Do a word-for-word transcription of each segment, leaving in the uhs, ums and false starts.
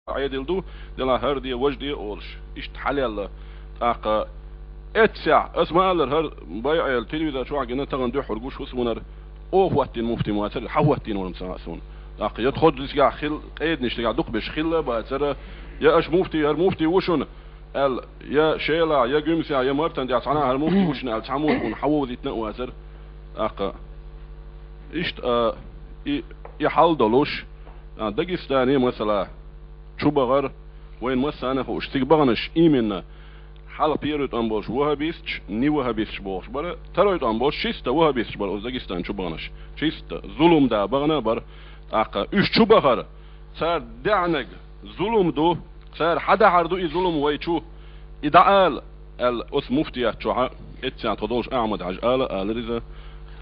Ӏедал ду, дела хӀара де, важа де олуш, иштта хьалаьлла. ТӀаккха эццехь, ас ма-аллара, хӀара байӀел телевизор чохь гина, тахана дуьххьара гуш ву сунара. Оха хӀоттийна муфти ма вацара, хьан хӀоттийна вара ца хаьа суна. ТӀаккха я тхо дисгахь хилла, къеданаш дигахь дукха беш хилла а бацара, я аша муфти, хӀара муфти ву шуна, аьлла, я Шелахь, я Гуьмсехь, я Мартан дехь цхьана хӀара муфти ву шуна аьлла, цхьа муфти ву хьан вовзийтина а вацара. ТӀаккха иштта, а, и, и хьал долуш, а, Дагестане, масала, чу бахара, вайн массарна а хууш, цига баханаш именно хьалха первый тӀом болуш вахабисташ, не вахабисташ бохуш бара, второй тӀом болуш чисто вахабисташ бара оцу Дагестан чу баханаш. Чисто зулам да бахана а бара. ТӀаккха уьш чу бахара, цара даьӀнарг зулам ду, цара хьан дахьар ду и зулам вай чу? И дӀаала, аьлла, оцу муфтият чохьа, эццехь тхо долуш Ахьмад-Хьаьжа ала, алара иза.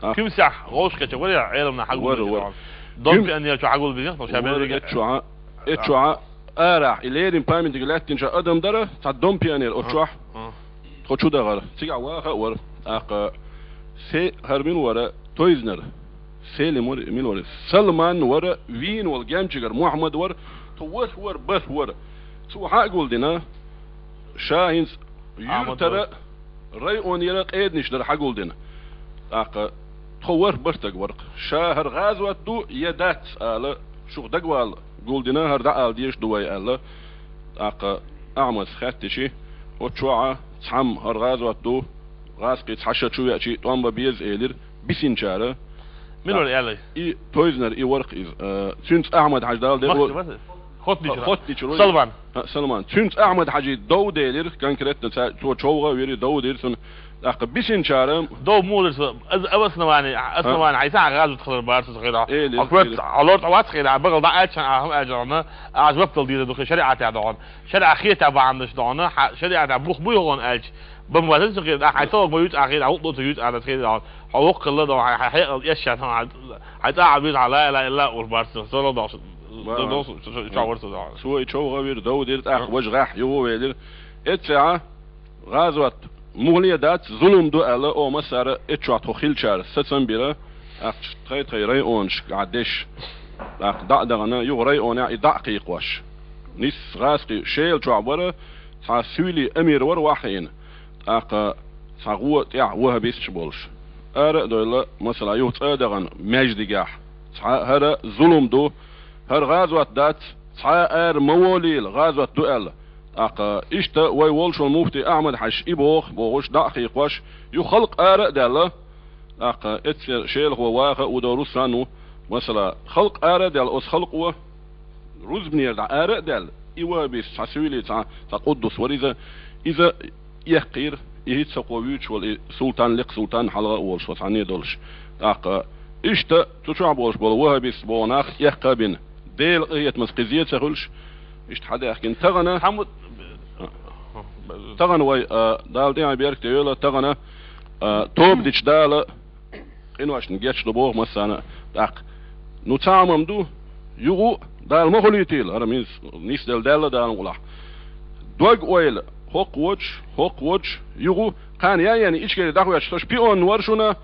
А? Куьмсехь гӀовшкхеча вара я Ӏеламна хьагулбира Вара, вара. Дом Куьм- пионер чохь хьагулбира, но ша Вара берриге эццехь чохьа, эццехь чохьа арахь, и леррина памятник лаьттинчохь адам дара, цхьа дом пионер оцу чохь. А. Тхо чу дахара. Цигахь ваха а вара. ТӀаккха се хӀара мила вара, Тойзнер. Селим вара, мила вара. Салман вара, вийна волу Гемчигара Мухьаммад вара, тхо ворхӀ вара, бархӀ вара. Цо хьан а гулдина, ша хӀинца Ахьмад юьртара вара. Районера къеданаш дара хьан гулдина. ТӀаккха тхо ворхӀ бархӀ стаг вара. Ша хӀара гӀазот ду я дац ала, шух дагавала гулдина, хӀара дӀаала дезаш ду вай аьлла. ТӀаккха Ахьмадс хаьттичи, оцу чохьа цхьамма хӀара гӀазот ду, гӀазкхий цхьа ша чу веачи, тӀом бан беза элира, бисинчара. Мила вара аьлла? И Тойзнер, и вара иза. Э, цуьнца Ахьмад-Хьаьжа дала де Махти, махти. Хоттичура. Хоттичура. Салман. А, Салман. Цуьнца Ахьмад-Хьаьжи дов делира, конкретно ца-, цо човгӀа а вира, дов дира цунна. ТӀаккха бисинчара. Дов муха дира цо? Аз-, обоснование, основание, хьайца хьан гӀазот хилар бара цо хила. Элира, Аккурат, элира. Хьалор тӀе вац хила, бакъал дӀа аьлча, ахьа аьлча, аш ваптал дийр ду, шариӀатехь догӀун. ШариӀа хетахь бахьана даш догӀун, хьан шариӀатехь бух буй хьуна аьлча, бан вазан цу хир, ахьа хьайн совгӀат ма юьйцу ахир, хьан вукху доцу юьйцу ана хир, хьо воккха хилла догӀун, хьан, хьан хьекъал эшша сан, хьайн цӀа а буьйцу, хьан ла илаха иллаллахӀ ур барца, со ла догӀуш, Ва. ДогӀуш, чу, чу, чу, чу, чу, чу. Цо и човгӀа вира, дов дира, тӀаккха важа гӀехь юху велира. Эццехь, гӀазот мухӀле дац, зулам ду аьлла, о, массара эццехь тхо хилчара сацам бира, ахча тхай-тхай районашкахь деш, тӀаккха дӀа а дахана, юха районехь и дӀа а кхийкхош. Нисса гӀазкхий Шела чохь бара, цхьа суьйли амир вара вахьийна, тӀаккха цхьа гӀо тӀехь вахабисташ болуш. Ара а дойлла, масала, юха цӀа а дахана, маьждигехь, цхьа хӀара зулам ду, хӀара гӀазот дац, цхьа а ара ма волийла, гӀазот ду аьлла. ТӀаккха иштта вай волчу муфти Ахьмад-Хьаьжас и боху, бохуш, дӀа а кхийкхош, юха халкъ ара а даьлла. ТӀаккха эццера Шелахо ваха а ву, дов Руслан ву, масала, халкъ ара а даьлла, оцу халкъо рузбанера дӀа ара а даьлла, и вахабист цхьа суьйли, цхьа, цхьа къуддус вара иза, иза эккхийра, и хӀинца хӀокхо вуьйцуш волу и султан, лекха султан хьалха а волуш, цхьанне а долуш. ТӀаккха иштта цу чохь болуш болу вахабист боху нах эккха а бина, Делан къинхетамца кхин зен ца хуьлуш, иштта хьадаьхкина. Тахана, Хьаммат. Тахана вай, а, Дала тӀехь беркате йойла, тахана, а, тоба дича Дала къиношна гечдо боху массарна а. ТӀаккха, ну, цхьа хӀума ду, юха а Дала ма хуьлийтийла, хӀара мин-, нисделла даьлла Дала гӀулахь. Дог-ойла хӀокху воцуш, хӀокху воцуш, юха а кхана ян-ян ичкери дӀахоьттуш, со шпион вара шуна,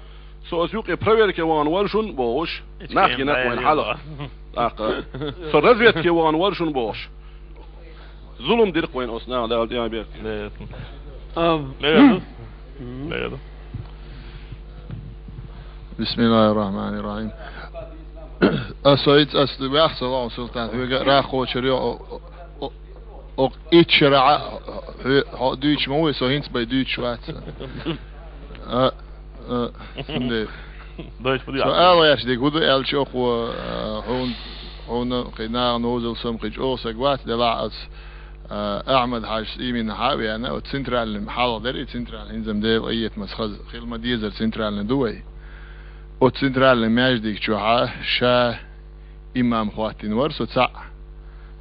со аса юкъе проверке вахана вара шуна бохуш, нах гина вайн хьала. ТӀаккха, со разведке вахана вара шуна бохуш. Зулам дира-кх вайна оцу наха, Дала тӀехь беркате. А, Мегар ду? Мгм. Мегар ду? Бисмиллахир-рахманир-рахим. Ас вайца ас ду ваьхса ваху, Султан, хьоьга а раххочур йо, о, о, о, о, итт шарахь, хьо, хьо дуьйцуш ма ву, со хӀинца бай дуьйцуш вац. А, а, цундела. Дойч пу Со дӀа. Ала гӀерташ дерг хӀун ду аьлча, оха, а, хьуна, хьуна кхин наха новзал сом кхин чӀогӀа саг вац, делахь ас, а, Ахьмад-Хьаьжас именно хьа а веана, оцу центральный хьалха дара, и центральный хӀинца-м Делан къинхетамца хаза хила ма дезара центральный ду вай. Оцу центральный маьждиг чохьа ша имам хӀоттийна вара со цхьаъ.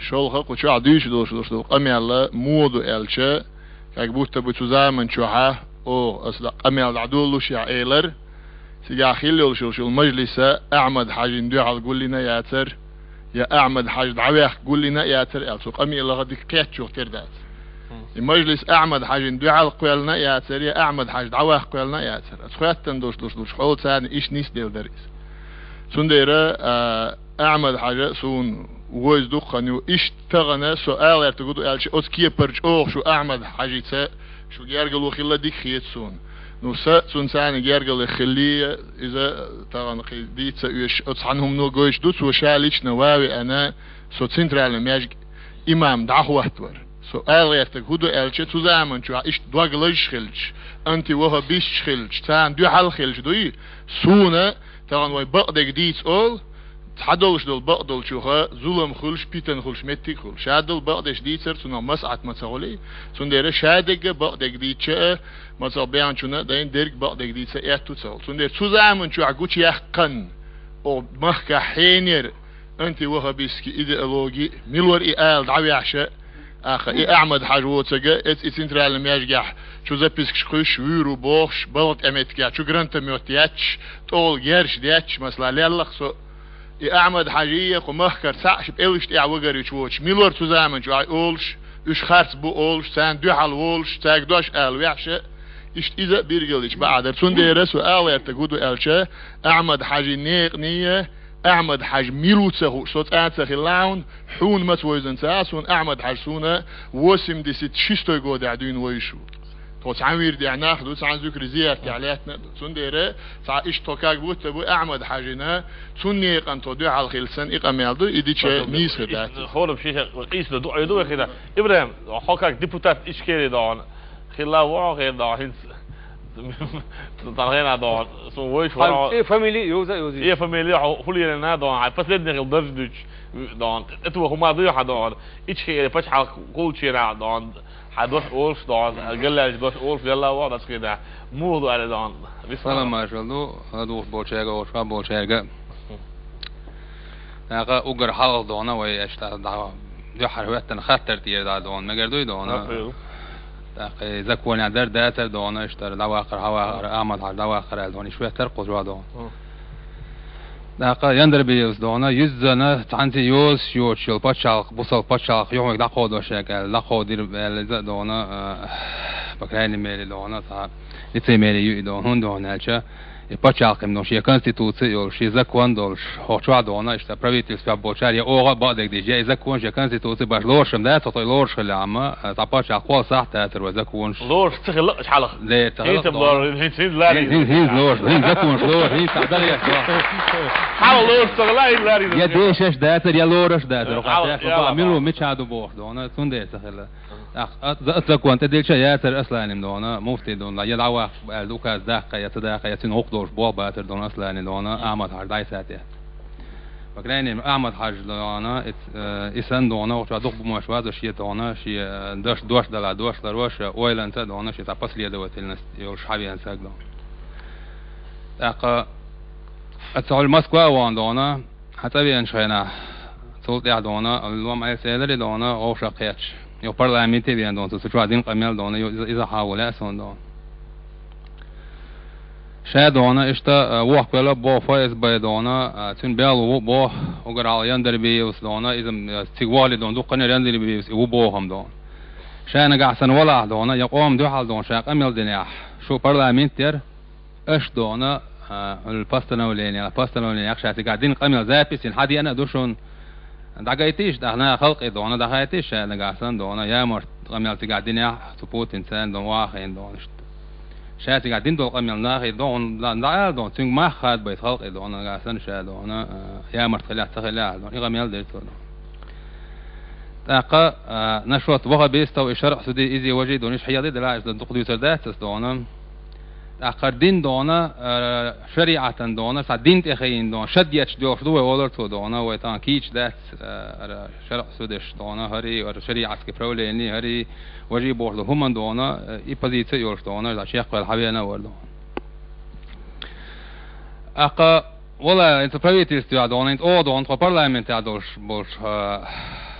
ШолгӀа кху чохь дуьйцуш долуш долуш долу къамел муха ду аьлча, как будто бы цу заман чохьа, оха, аса дӀа къамел дӀадолалуш яхь элар, цигахь хилла йолуш йолуш йолу мажлиса Ахьмад-Хьаьжин дуьхьал гулйина а яцара, я Ахьмад-Хьаьжа дӀаваьхка гулйина а яцара аьлла, цу къамелах дика кхетта чух тера дац. И мажлис Ахьмад-Хьаьжин дуьхьал кхоьллина а яцара, я Ахьмад-Хьаьжа дӀаваьхка кхоьллина а яцара. Аса хоьттина долуш долуш долуш хьолаца иштта нисделла дара иза. Цундела, а, Ахьмад-Хьажа суна вовза дукха хан ю. Иштта тахана со ала гӀертарг хӀун ду аьлча, оцу кепара чӀогӀа шу Ахьмад-Хьажица шу гергарло хилла дика хета суна. Ну, сан цунца гергарло хиллий, иза тахана кхин дийца оьшуш, оцу цхьана хӀумано гойтуш ду, цо ша лично ван а веана, со центральни маьждиге имам дӀахӀоттавар. Со ала гӀертарг хӀун ду аьлча, цу заман чохь иштта дог лазаш хилча, антиваххабисташ хилча, царна дуьхьал хилча дуй, суна тахана вай бакъдерг дийца олу, цхьадолуш долу бакъдолчуха зулам хуьлуш, питана хуьлуш меттиг а хуьлу. Ша долу бакъдерг дийцар цунах маслаӀат ма ца хуьлий, цундела ша дерг а бакъдерг дийцча а, ма ца баьхначунна а дайна дерг бакъдерг дийца аьтту ца хуьлу. Цундела цу заман чохь гучуяьккхина, оха махкахь хьенера антиваххабистский идеологи, мила вара и ала дӀаваьхьаш, аха, и Ахьмад-Хьажа воцург, эца и центральни маьждигехь чу запискаш кхуьйсуш, вуьйр ву бохуш, балха тӀе меттигехь чу гранатомёт етташ, тӀехула герз детташ, масала, лелларх со. И Ахьмад-Хьажий, кху махкара цхьаъ шу пӀелгаш тӀехь вагарвича воцуш, мила вара цу заман чохь олуш, уьш харц бу олуш, царна дуьхьал волуш, цаьрга дош ала ваьхьаш, иштта иза а билгалдича бакъ дара. Цундела со ала гӀертарг хӀун ду аьлча, Ахьмад-Хьажин некъаний, Ахьмад-Хьажа мила ву ца хууш со цкъа а ца хилла хьуна, хьуна маца вовзанца а, суна Ахьмад-Хьажа суна восемьдесят шестой годехь дуьйна вовзаш ву. Тхо цхьана вирдехь нах ду, цхьана зуькаре зияратехь лаьттина а ду. Цундела цхьа иштта тхо как будто бы Ахьмад-Хьажина, цунна некъан тхо дуьхьал хилла санна, и къамел ду, и дича нийса хир дац. ХӀора шиша къийса ду, дуьхьал ду вай хина. ИбрахӀим, хьо как депутат Ичкери дохьуна. Хилла ву хьо хир дохьуна, хӀинца. Цхьана хенахь дохьуна, со вуьйш вара. Хьан э фамили йовза а йовзий? Э фамили хьо хӀуллена дохьуна, хьан последний хила дарж дуьйцуш дохьуна. ТӀетоха хӀума дуй хьан дохьуна. Ичкери пачхьалкх кхуллучу хенахь дохьуна. Хьан дош олуш дохьуна, галлаьллачу дош олуш, лелла ву хьо дӀа ца хетахь. Муха ду аьлла дохьуна. Салам маршалла ду, ладугӀуш болчаьрга, оха болчаьрга. ТӀаккха уггар хьалха дохьуна вай аша дӀа, дӀа, дуьххьара хӀоьттина хаттар тӀера дӀа дохьуна, мегар дуй дохьуна? ТӀаккха и законехь дар дацара дохьуна, иштта дӀаваккхара, хьаваккхара, Ахьмад-Хьажа дӀаваккхара аьлла дохьуна, иштта хӀоьттара кхуза дохьуна. ТӀаккха Яндарбиевс дохьуна, юьззана цхьаьнца йозуш йоцуш йолу пачхьалкх, бусалба пачхьалкх юххе дӀакховдош яц аьлла, дӀакховдийра аьлла иза а дохьуна, а, по крайней мере дохьуна, цхьа лицемерие ю и дохьуна, хӀунда дохьуна аьлча, и пачхьалкхе дохьуна шен конституци а йолуш, шен закон а долуш, хӀокху чохь дохьуна, иштта правительствехь болчара я оха а бакъдерг дийш, я и законаш, я конституци баш лоруш-м дац, хӀокху тӀе лоруш хилла, амма, а, цхьа пачхьалкх кхолла сахьт дацара вай законаш. Лоруш ца хилла, чхьалха. Де, ца хилла. ХӀинца лоруш, хӀинца, хӀинца лаьрра. ХӀинца, хӀинца лоруш, хӀинца законаш лоруш, хӀинца дӀа дагахь. Хьала лоруш ца хилла, хӀинца лаьрра. Я дешаш дацара, я лоруш дацара. Хьала, хьала, хьала. Мила ву, мича ду бохуш дохьуна, цундела ца хилла. Ах, а, за-, закон тӀедиллича яцара Асланим дохьуна, муфти дохьуна, я дӀаваккха аьлла указ даккха, я ца даккха, я цуьнан гӀуллакх долуш болх бацара дохьуна Асланим дохьуна, Ахьмад-Хьажа дӀасадаьхьира. По крайней мере, Ахьмад-Хьажа дохьуна, и ц-, э, и санна дохьуна, оха чохь дукха бумаш вац, шен дохьуна, шен, э, дош, дош дала, дош ларош, ойланца дохьуна, шен цхьа последовательность йолуш хьавеана саг дохьуна. ТӀаккха, а, ца хьуьлла Москва а вахана дохьуна, хьан цӀа веанчу хенахь, цул тӀаьхьа дохьуна, лом Ӏеса эларе дохьуна, вовшах кхетча. Йо парламенте а веана дохьуна, цу, цу чохь дина къамел дохьуна, йо иза, иза хьан ву лаьа суна дохьуна. Ша дохьуна, иштта, а, вохкавелла боху ФСБ дохьуна, а, цуьнан белхало ву боху, уггар хьалха Яндарбиевс дохьуна, иза, а, цига вахале дохьуна, дуккха а Яндарбиевс и ву боху-м дохьуна. Ша нагахь санна валахь дохьуна, я къоман дуьхьал дохьуна, ша къамел динехь, шу парламент яра, аша дохьуна, а, хьуьлла постановление, постановление яхь ша цигахь дина къамел записина хьан деана а ду шуна. ДӀагайтийша, тӀаккха наха халкъе дохьуна, дӀахайтийша ша нагахь санна дохьуна, ямарт къамел цигахь динехь, цу Путинца дохьуна, вахийна дохьуна иштта. Ша цигахь дина долу къамел нахе дохьуна, дӀа-, дӀаала дохьуна, цуьнга мах хадабайта халкъе дохьуна, нагахь санна ша дохьуна, а, ямарт хилахь, ца хилахь дохьуна, и къамел дира цо дохьуна. ТӀаккха, а, насчёт ваххабистов и шарӀ судьи, иза важий дохьуна, иштта хьеладе делахь, иза дукха дуьйцур дац ас дохьуна. ТӀаккха хӀара дин дохьуна, а, шариӀатан дохьуна, цхьа дин тӀе хиина дохьуна, шад етташ доьлхуш ду вай олар цо дохьуна, вай тахана кийча дац, а, хӀара шарӀ судьеш дохьуна, хӀарий, хӀара шариӀатский правление, хӀарий, важий бохуш долу хӀуманна дохьуна, а, и позиция а йолуш дохьуна, иза чекхваьлла хьан веана а вара дохьуна. ТӀаккха валла, хӀинца правительствехь дохьуна, хӀинца оха дохьуна, тхо парламентехь долуш болуш, а,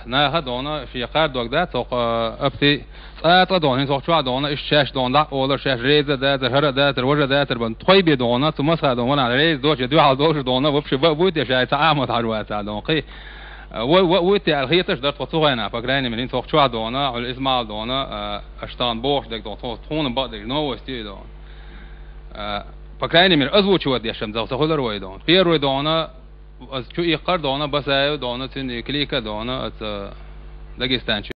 наха дохьуна, шен кхара дог дац, оха, а, апти цкъа а дохьуна, хӀинца оха чохь дохьуна, иштта шаьш дохьуна дӀа а олар, шаьш реза а дацар, хӀара а дацар, важа а дацар, бан тхой бен дохьуна, цу масха дохьуна, ванахь реза доцуш, дуьхьал долуш дохьуна, вообще ба-, вуй те ша цхьа Ахьмад-Хьажа вац а дохьуна, кхин, а, вуй, вуй, вуй те аьлла хеташ дара тхо цу хенахь, по крайней мере, хӀинца оха чохь дохьуна, хьуьлла иза ма ала дохьуна, а, аша тахана бохуш дерг дохьуна, тхо-, тхуна бакъдерг новость ю и дохьуна. А, по крайней мере, озвучивать деш-м ца, ца хуьлура вай дохьуна. Первый дохьуна, Аз чу иккхар дона Басаев, дона цин клика, дона аз, э, дагестанчи.